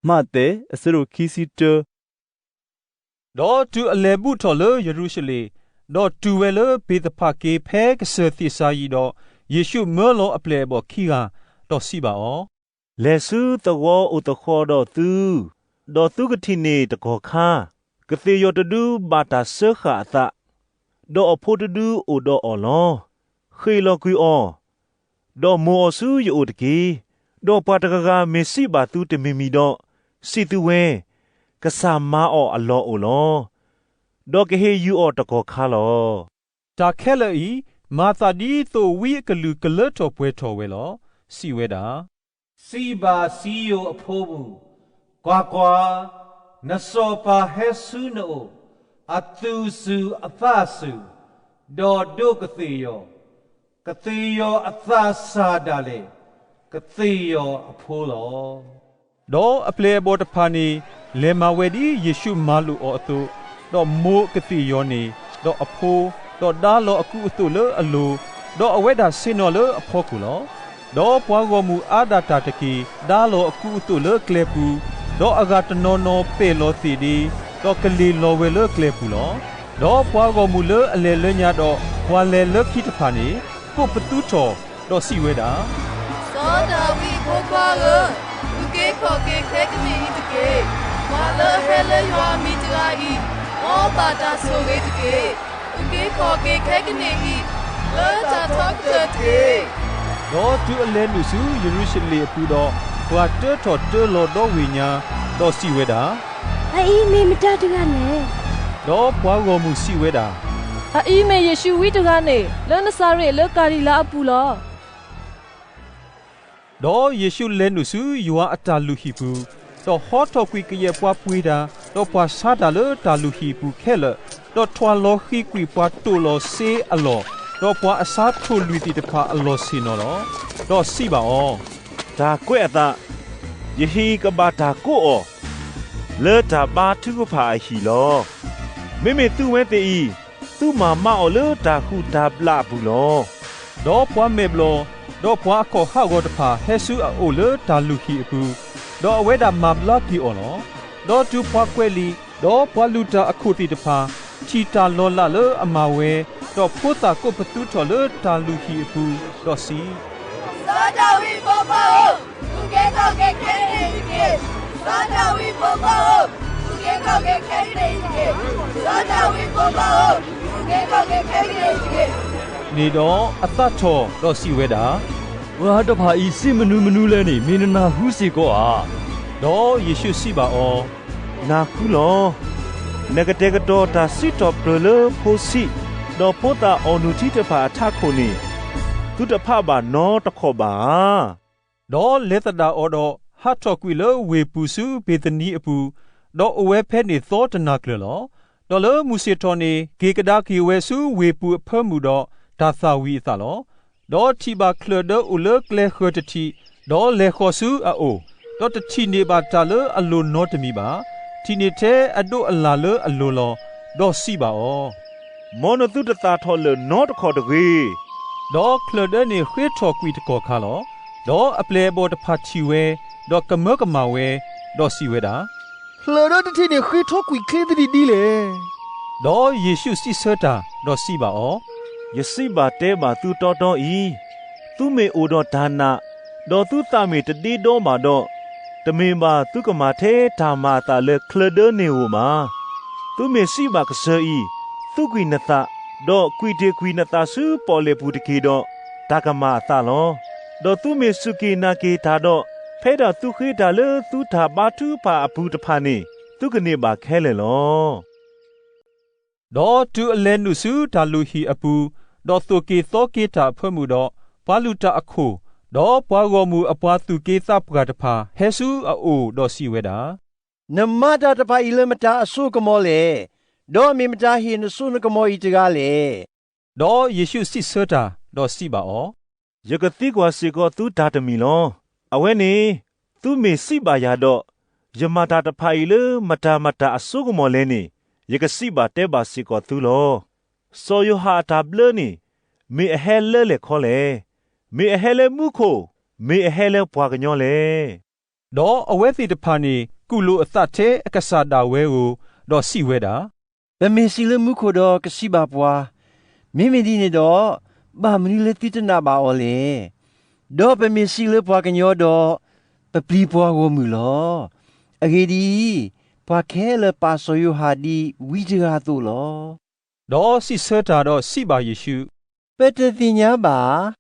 မးသဲ အဆၢဒိၣ်ခံဆံတၢ ဒီးတုၤအလဲၤဘူၣ်ထီၣ်လၢယရူၤၡလ့ၣ်, ဒီးတုၤဝဲလၢဘ့းသဖၤက့ဖဲကစၢၢ်သ့ၣ်စၤယံးဒီး, ယ့ၣ်ရှူးမၢလီၤအပျဲၢ်အဘီၣ်ခံဂၤ, ဒီးစံးဘၣ်အီၤ, လဲၤဆူသဝီအိၣ်သဃီၤဒီးသု, ဒီးသုကထံၣ်န့ၢ်တကီၢ်ခါ, ကသ့ၣ်ယီၤတဒုဘၣ်တၢ်စၢဃာ်အသး, ဒီးအဖိတဒုအိၣ်ဒီးအီၤလီၤ. ဃ့ၢ်လီၤကွံာ်အီၤ, ဒီးမိၢ်အီၤဆူယအိၣ်တက့ၢ်. ဒီးပှၤတဂၤဂၤမ့ၢ်စံးဘၣ်သုတမံၤမံၤဒီး, စံးသုဝဲ, ကစၢ်မၤအီၤအလီၢ်အိၣ်လီၤ. ဒီးကဟ့ၣ်ယုၢ်အီၤတကီၢ်ခါလီၤ. တၢ်ခဲလၢာ်အံၤ, မၤသးဒ်သိးဝံအကလုၢ်ကလၢထီၣ်ပှဲၤထီၣ်ဝဲလီၤ. စံးဝဲဒၣ်, စံးဘၣ်စံယိၣ်အဖိပူၤ, ကွၢ်ကွၢ်, နစီၤပၤဟဲဆူနအိၣ်, အသူၣ်စူၤအသးစူၤ, ဒီးဒိးကသ့ၣ်ယီၤ, ကသ့ၣ်ယီၤအသးစၢ်ဒၣ်လဲာ်, ကသ့ၣ်ယီၤအဖိလီၤ. ဒီးအပျဲၢ်အဘီၣ်တဖၣ်န့ၣ် လဲၤမၤဝဲဒ်ယ့ၣ်ရှူးမၤလိာ်အီၤအသိး, ဒီးမိၢ်ကသ့ၣ်ယီၤန့ၢ်, ဒီးအဖိ, ဒီးဒါလီၤအကူအသိးလၢအလိၤ, ဒီးအဝဲဒၣ်ဆ့ၣ်နီၤလၢအဖီခိၣ်လီၤ. ဒီးပှၤဂီၢ်မုၢ်အါဒၣ်တၢ်တက့ၢ်, ဒါလီၤအကူအသိးလၢကျဲပူၤ, ဒီးအဂၤတနီၤနီၤပဲာ်လီၤသ့ၣ်ဒ့, ဒီးကလ့ၢ်လီၤဝဲလၢကျဲပူၤလီၤ. ဒီးပှၤဂီၢ်မုၢ်လၢအလဲၤလၢညါဒီးပှၤလဲၤလၢခံတဖၣ်န့ၣ်, ကိးပသူထီၣ်, ဒီးစံးဝဲဒၣ်, စီၤဒၤဝံးအဖိခွါဧၢ, အုၣ်က့ၤခီၣ်က့ၤခဲကနံၣ်အံၤတက့ၢ်. ပှၤလၢအဟဲလၢယွၤအမံၤတဂၤအံၤ, အီဘၣ်တၢ်ဆိၣ်ဂ့ၤတက့ၢ်. အုၣ်က့ၤခီၣ်က့ၤခဲကနံၣ်အံၤ, လၢတၢ်ထီကတၢၢ်တက့ၢ်. ဒီးတုၤအလဲၤနုာ်ဆူယရူၤၡလ့ၣ်အပူၤဒီး, ပှၤတၢထီၣ်တၢလီၤဒီဝ့ၢ်ညါ, ဒီးစံးဝဲဒၣ်, အအံၤမ့ၢ်မတၤတဂၤလဲၣ်. ဒီးပှၤဂီၢ်မုၢ်စံးဝဲဒၣ်, အအံၤမ့ၢ်ယ့ၣ်ရှူးဝံတဂၤန့ၣ်, လၢနစၤရ့းလၢကၤလံၤလါအပူၤလီၤ. ဒီးယ့ၣ်ရှူးလဲၤနုာ်ဆူယွၤအတၢ်လုၢ်ဟံၣ်ပူၤ, ဒီးဟီထီၣ်ကွံာ်ကယဲၢ်ပှၤပှ့ၤတၢ်, ဒီးပှၤဆါတၢ်လၢတၢ်လုၢ်ဟံၣ်အပူၤခဲလၢာ်, ဒီးထွၢ်လီၤဃံၤကွံာ်ပှၤတိၢ်လီၤစ့အလီၢ်, ဒီးပှၤအဆါထိၣ်လွံၢ်သ့ၣ်တဖၣ်အလီၢ်ဆ့ၣ်နီၤလီၤ. ဒီးစံးဘၣ်အီၤ, တၢ်ကွဲးအသး, ယဟံၣ်ကဘၣ်တၢ်ကိးအီၤ လၢတၢ်ဘါထုကဖၣ်အဟံၣ်လီၤ. မ့မ့ၢ်သုဝဲသ့ၣ်အံၤ, သုမၤမါအီၤလၢတၢ်ဟုၣ်တၢ်ဘျးအပူၤလီၤ. ဒီးပှၤမဲာ်ဘျီၣ်, ဒီးပှၤအခီၣ်ဟးဂီၤတဖၣ်ဟဲဆူအအိၣ်လၢတၢ်လုၢ်ဟံၣ်အပူၤ, ဒီးအဝဲဒၣ်မၤဘျါက့ၤအီၤလီၤ. ဒီးတုၤပှၤကွဲးလံာ်, ဒီးပှၤလုၢ်တၢ်အခိၣ်သ့ၣ်တဖၣ်, ထံၣ်တၢ်လီၤလးလၢအမၤဝဲ, ဒီးဖိသၣ်ကိးပသူထီၣ်လၢတၢ်လုၢ်ဟံၣ်အပူၤ, ဒီးစံး, စီၤဒၤဝံးအဖိခွါဧၢ, အုၣ်က့ၤခီၣ်က့ၤခဲကနံၣ်အံၤတက့ၢ်. စီၤဒၤဝံးအဖိခွါဧၢ, အုၣ်က့ၤခီၣ်က့ၤခဲကနံၣ်အံၤတက့ၢ်. စီၤဒၤဝံးအဖိခွါဧၢ, အုၣ်က့ၤခီၣ်က့ၤခဲကနံၣ်အံၤတက့ၢ်. န့ၣ်ဒီးအသးထီၣ်ဒီးစံးဝဲဒၣ်, ပှၤတဖၣ်အံၤစံးမနုၤမနုၤလဲၣ်န့ၣ် မ့ၢ်နနၢ်ဟူစ့ၢ်ကီးဧါ. ဒီးယ့ၣ်ရှူးစံးဘၣ်အီၤ, နၢ်ဟူလီၤ. နကတဲာ်ကတီၤတၢ်စံးထီၣ်ပတြၢၤလၢဖိဆံး, ဒီးဖိသၣ်အီၣ်နုၢ်ထံတဖၣ်အထးခိၣ်န့ၣ်, သုတဖးဘၣ်နီတခီၣ်ဘၣ်ဧါ. ဒီးလဲၤသဒၣ်အီၤဒီးဟးထီၣ်ကွံာ်လၢဝ့ၢ်ပူၤဆူဘ့ၤသနံအပူၤ, ဒီးအိၣ်ဝဲဖဲန့ၣ်သီတနၤကျၢၤလီၤ. ဒီးလၢမုၢ်ဆ့ၣ်ထီၣ်န့ၣ် က့ၤကဒါက့ၤဝဲဆူဝ့ၢ်ပူၤအဖၢမုၢ်ဒီးတၢ်သၣ်ဝံၤအသးလီၤ. ဒီးထံၣ်ဘၣ်ချၢၣ်ဒၢအိၣ်လၢကျဲဃၢၤတထံး, ဒီးလဲၤဃီၤဆူအအိၣ်, ဒီးတထံၣ်န့ၢ်ဘၣ်တၢ်လၢအလိၤနီတမံၤဘၣ်. ထံၣ်န့ၢ်ထဲအဒိးအလၣ်လၢအလိၤလီၤ. ဒီးစံးဘၣ်အီၤ, မ်နသုတသၣ်ထီၣ်လၢာ်နီတခီၣ်တဂ့ၤ. ဒီးချၢၣ်ဒၢန့ၣ်ဃ့ထီၣ်ကွံာ်တကီၢ်ခါလီၤ. ဒီးအပျဲၢ်အဘီၣ်တဖၣ်ထံၣ်ဝဲ, ဒီးကမၢကမၣ်ဝဲ, ဒီးစံးဝဲဒၣ်, ချၢၣ်ဒၢတထံၣ်န့ၣ်ဃ့ထီၣ်ကွံာ်ချ့သဒံးဒ်လဲၣ်. ဒီးယ့ၣ်ရှူးစံးဆၢတၢ်, ဒီးစံးဘၣ်အီၤ, ယစံးဘၣ်တဲဘၣ်သုတီတီအံၤ, သုမ့ၢ်အိၣ်ဒီးတၢ်နာ်, ဒီးသုသးမ့ၢ်တဒ့ဒီဘၣ်ဒီး, တမ့ၢ်ဘၣ်သုကမၤထဲတၢ်မၤအသးလၢချၢၣ်ဒၢန့ၣ်ဧိၤဘၣ်. သုမ့ၢ်စံးဘၣ်ကစၢၢ်အံၤ, သူၣ်ကွံာ်နသး, ဒီးကွံာ်တ့ၢ်ကွံာ်နသးဆူပီၣ်လဲၣ်ပူၤတက့ၢ်ဒီး, တၢ်ကမၤအသးလီၤ. ဒီးသုမ့ၢ်စူၢ်က့ၤနာ်က့ၤတၢ်ဒီး, ဖဲဒၣ်သုဃ့တၢ်လၢသုတၢ်ဘါထုကဖၣ်အပူၤတဖၣ်န့ၣ်, သုကန့ၢ်ဘၣ်ခဲလၢာ်လီၤ. ဒီးတုၤအလဲၤနုာ်ဆူတၢ်လုၢ်ဟံၣ်အပူၤ, ဒီးသိၣ်က့ၤသီက့ၤတၢ်အဖၢမုၢ်ဒီး, ပှၤလုၢ်တၢ်အခိၣ်, ဒီးပှၤဂီၢ်မုၢ်အပှၤသူၣ်က့သးပှၢ်တဖၣ်ဟဲဆူအအိၣ်ဒီးစံးဝဲဒၣ်, နမၤတၢ်တဖၣ်အံၤလၢမတၤအစိကမီၤလဲၣ်. ဒီးမ့ၢ်မတၤဟ့ၣ်နစိနကမီၤအံၤတဂၤလဲၣ်. ဒီးယ့ၣ်ရှူးစံးဆၢတၢ်, ဒီးစံးဘၣ်အီၤ, ယကသံကွၢ်စ့ၢ်ကီးသုတၢ်တမံၤလီၤ. အဝဲန့ၣ်, သုမ့ၢ်စံးဘၣ်ယၤဒီး, ယမၤတၢ်တဖၣ်အံၤလၢမတၤမတၤအစိကမီၤလဲၣ်န့ၣ်, ယကစံးဘၣ်တဲဘၣ်စ့ၢ်ကီးသုလီၤ. စီၤယိၤဟၣ်အတၢ်ဘျၢန့ၣ်, မ့ၢ်အဟဲလၢလဲၣ်ခီလဲၣ်. မ့ၢ်အဟဲလၢမူခိၣ်, မ့ၢ်အဟဲလၢပှၤကညီလဲၣ်. ဒီးအဝဲသ့ၣ်တဖၣ်န့ၣ် ကူၣ်လိာ်အသးထဲအကစၢ်ဒၣ်ဝဲဧိၤ, ဒီးစံးဝဲဒၣ်, ပမ့ၢ်စံးလၢမူခိၣ်ဒီး ကစံးဘၣ်ပှၤ, မ့မ့ၢ်ဒ်န့ၣ်ဒီး, ဘၣ်မနုၤလၢသုတနာ်ဘၣ်အီၤလဲၣ်. ဒီးပမ့ၢ်စံးလၢပှၤကညီဒီး, ပပျံၤပှၤဂီၢ်မုၢ်လီၤ. အဂ့ၢ်ဒ်အံၤ, ပှၤခဲလၢာ်ပာ်စီၤယိၤဟၣ်ဒ်ဝံတဂၤအသိးလီၤ. ဒီးစံးဆၢတၢ်ဒီးစံးဘၣ်ယ့ၣ်ၡူး, ပတသ့ၣ်ညါဘၣ်.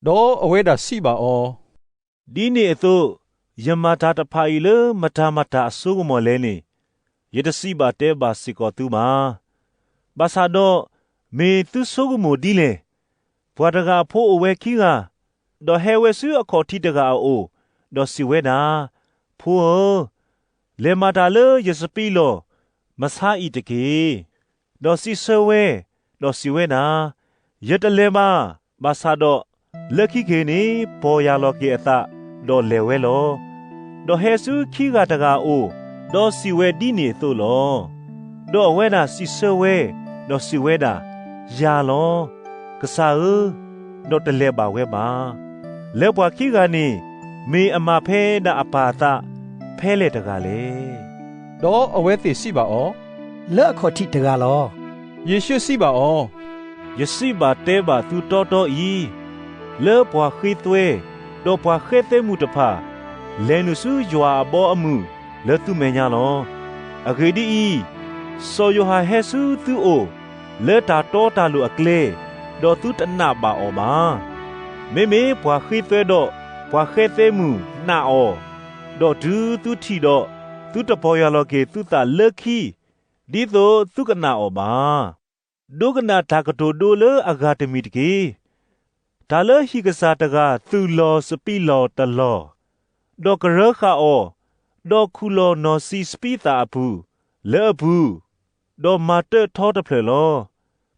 ဒီးအဝဲဒၣ်စံးဘၣ်အီၤ, ဒ်န့ၣ်အသိး, ယမၤတၢ်တဖၣ်အံၤလၢမတၤမတၤအစိကမီၤလဲၣ်န့ၣ်, ယတစံးဘၣ်တဲဘၣ်စ့ၢ်ကီးသုဘၣ်. ဘၣ်ဆၣ်ဒီး, မ့ၢ်သုဆိကမိၣ်ဒ်လဲၣ်. ပှၤတဂၤအဖိအိၣ်ဝဲခံဂၤ, ဒီးဟဲဝဲဆူအခီၣ်ထံးတဂၤအအိၣ်, ဒီးစံးဝဲဒၣ်, ဖိဧၢ, လဲၤမၤတၢ်လၢယစပံးလီၢ်မဆါအံၤတက့ၢ်. ဒီးစံးဆၢဝဲ, ဒီးစံးဝဲဒၣ်, ယတလဲၤဘၣ်. ဘၣ်ဆၣ်ဒီး, လၢခံက့ၤန့ၣ် ပီၢ်ယၢ်လီၤက့ၤအသး, ဒီးလဲၤဝဲလီၤ. ဒီးဟဲဆူခံဂၤတဂၤအအိၣ်, ဒီးစံးဝဲဒ်န့ၣ်အသိးလီၤ. ဒီးအဝဲဒၣ်စံးဆၢဝဲ, ဒီးစံးဝဲဒၣ်, ယၢ်လီၤ, ကစၢ်ဧၢ, ဒီးတလဲၤဘၣ်ဝဲဘၣ်. လၢပှၤခံဂၤန့ၣ်, မ့ၢ်အမၤဖဲဒၣ်အပၢ်အသးဖဲလဲၣ်တဂၤလဲၣ်. ဒီးအဝဲသ့ၣ်စံးဘၣ်အီၤ, လၢအခီၣ်ထံးတဂၤလီၤ. ယ့ၣ်ၡူးစံးဘၣ်အီၤ, ယစံးဘၣ်တဲဘၣ်သုတီတီအံၤ, လၢပှၤဃ့သွဲ, ဒီးပှၤဃဲသဲမုၣ်တဖၣ်, လဲၤနုာ်ဆူယွၤအဘီအမုၢ်လၢသုမဲာ်ညါလီၤ. အဂ့ၢ်ဒ်အံၤ, စီၤယိၤဟၣ်ဟဲဆူသုအိၣ်, လၢတၢ်တီတၢ်လိၤအကျဲ, ဒီးသုတနာ်ဘၣ်အီၤဘၣ်. မ့မ့ၢ်ပှၤဃ့သွဲဒီးပှၤဃဲသဲမုၣ်နာ်အီၤ, ဒီးတုၤသုထံၣ်ဒီး, သုတပီၢ်ယၢ်လီၤက့ၤသုသးလၢခံ, ဒ်သိးသုကနာ်အီၤဘၣ်. ဒိကနၣ်တၢ်ကတိၤဒိလၢအဂၤတမံၤတက့ၢ်. တၢ်လၢဟံၣ်ကစၢ်တဂၤသူၣ်လီၤစပံးလီၢ်တလီၢ်, ဒီးကရၢဃာ်အီၤ, ဒီးခူၣ်လီၤနီၢ်စံးစပံးသၣ်အပူၤ, လၢအပူၤ, ဒီးမၤတၢၢ်ထီတဖျၢၣ်လီၤ.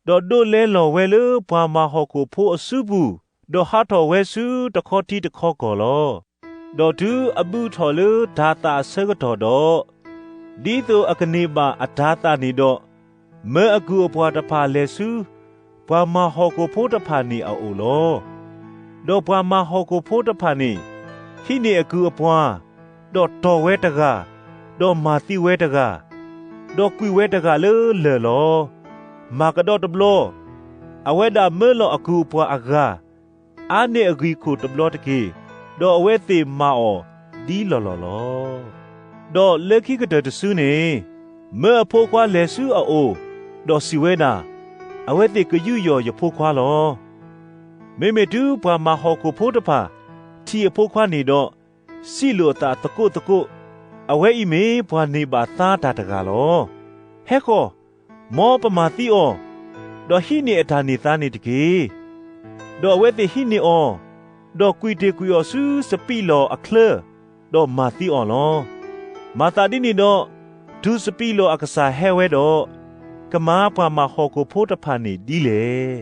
ဒီးဒိးလဲလီၤဝဲလၢပှၤမၤဟီၣ်ခိၣ်ဖိအစုပူၤ, ဒီးဟးထီၣ်ဝဲဆူတခီထံတခီကီၢ်လီၤ. ဒီးတုၤအဘုၣ်ထီၣ်လၢတၤသၣ်အဆၢကတီၢ်ဒီး, ဒ်သိးအကန့ၢ်ဘၣ်အတၤသၣ်န့ၣ်ဒီး, မၢအကုၢ်အပှၤတဖၣ်လဲၤဆူ ပှၤမၤဟီၣ်ခိၣ်ဖိတဖၣ်န့ၣ်အအိၣ်လီၤ. ဒီးပှၤမၤဟီၣ်ခိၣ်ဖိတဖၣ်န့ၣ်, ဟံးန့ၢ်အကုၢ်အပှၤ, ဒီးတီၢ်ဝဲတဂၤ, ဒီးမၤသံဝဲတဂၤ, ဒီးကွံာ်ဝဲတဂၤလၢလၢၢ်လီၤ. မၤကဒီးတဘျီ, အဝဲဒၣ်မၢလီၤအကုၢ်အပှၤအဂၤ, အါန့ၢ်အဂံၢ်ခိၣ်တဘျီတက့ၢ်, ဒီးအဝဲသ့ၣ်မၤအီၤဒ်လီၢ်လီၢ်လီၤ. ဒီးလၢခံကတၢၢ်တစုန့ၣ်, မၢအဖိခွါလဲၤဆူအအိၣ်, ဒီးစံးဝဲဒၣ်, အဝဲသ့ၣ်ကယူးယီၣ်ယဖိခွါလီၤ. မ့မ့ၢ်တုၤပှၤမၤဟီၣ်ခိၣ်ဖိတဖၣ်ထံၣ်အဖိခွါန့ၣ်ဒီး, စံးလိာ်အသးသကိးသကိး, အဝဲအံၤမ့ၢ်ပှၤန့ၢ်ဘၣ်သါတၢ်တဂၤလီၤ. ဟဲဃီ, မ်ပမၤသံအီၤ, ဒီးဟံးန့ၢ်အတၢ်န့ၢ်သါန့ၣ်တက့ၢ်. ဒီးအဝဲသ့ၣ်ဟံးန့ၢ်အီၤ, ဒီးကွံာ်တ့ၢ်ကွံာ်အီၤဆူစပံးလီၢ်အချၢ, ဒီးမၤသံအီၤလီၤ. မၤသးဒ်န့ၣ်ဒီး, တုၤစပံးလီၢ်အကစၢ်ဟဲဝဲဒီး, ကမၤပှၤမၤဟီၣ်ခိၣ်ဖိတဖၣ်န့ၣ်ဒ်လဲၣ်.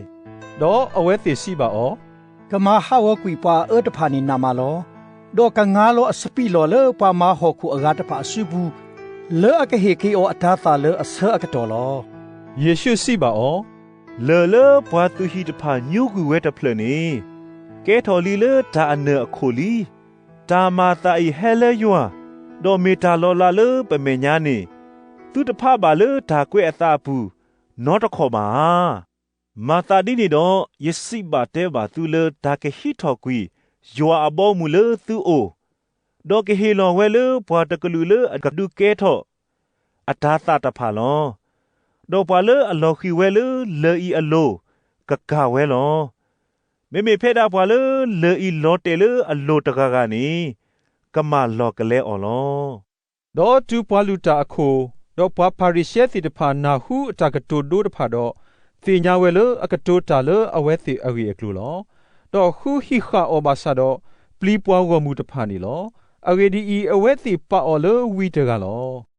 ဒီးအဝဲသ့ၣ်စံးဘၣ်အီၤ, ကမၤဟးဂီၤကွံာ်ပှၤအအၢတဖၣ်န့ၣ်နးမးလီၤ. ဒီးကငါလီၤအစပံးလီၢ်လၢပှၤမၤဟီၣ်ခိၣ်အဂၤတဖၣ်အစုပူၤ, လၢအကဟ့ၣ်က့ၤအီၤအတၤသၣ်လၢအဆၢအကတီၢ်လီၤ. ယ့ၣ်ၡူးစံးဘၣ်အီၤ, လၢၢ်လၢပှၤသူၣ်ဟံၣ်တဖၣ်ညိကွံာ်ဝဲတဖျၢၣ်န့ၣ်, ကဲထီၣ်လံလၢတၢ်အနၢၣ်အခိၣ်လံ. တၢ်မၤအသးအံၤဟဲလၢယွၤ, ဒီးမ့ၢ်တၢ်လီၤလးလၢပမဲာ်ညါန့ၣ်, သုတဖးဘၣ်လၢတၢ်ကွဲးအသးအပူၤနီတခီၣ်ဘၣ်ဧါ. မၤသးဒ်န့ၣ်ဒီး, ယစံးဘၣ်တဲဘၣ်သုလၢတၢ်ကဟံးထီၣ်ကွံာ်ယွၤအဘီအမုၢ်လၢသုအိၣ်, ဒီးကဟ့ၣ်လီၤဝဲလၢပှၤတကလုာ်လၢအကဒုးကဲထီၣ်အတၤသၣ်တဖၣ်လီၤ. ဒီးပှၤလၢအလီၤဃံၤဝဲလၢလၢၢ်အံၤအလိၤ, ကကၢ်ဝဲလီၤ. မ့မ့ၢ်ဖဲဒၣ်ပှၤလၢလၢၢ်အံၤလီၤတဲာ်လၢအလိၤတဂၤဂၤန့ၣ်, ကမၢ်လီၢ်ကလဲအီၤလီၤ. ဒီးတုၤပှၤလုၢ်တၢ်အခိၣ်, ဒီးပှၤဖၤရံၤၡဲသ့ၣ်တဖၣ်နၢ်ဟူအတၢ်ကတိၤဒိတဖၣ်ဒီး, သ့ၣ်ညါဝဲလၢအကတိၤတၢ်လၢအဝဲသ့ၣ်အဂ့ၢ်အကျိၤလီၤ. ဒီးဃုဟံးဃာ်အီၤဘၣ်ဆၣ်ဒီး, ပျံၤပှၤဂီၢ်မုၢ်တဖၣ်န့ၣ်လီၤ. အဂ့ၢ်ဒ်အံၤ, အဝဲသ့ၣ်ပာ်အီၤလၢဝံတဂၤလီၤ.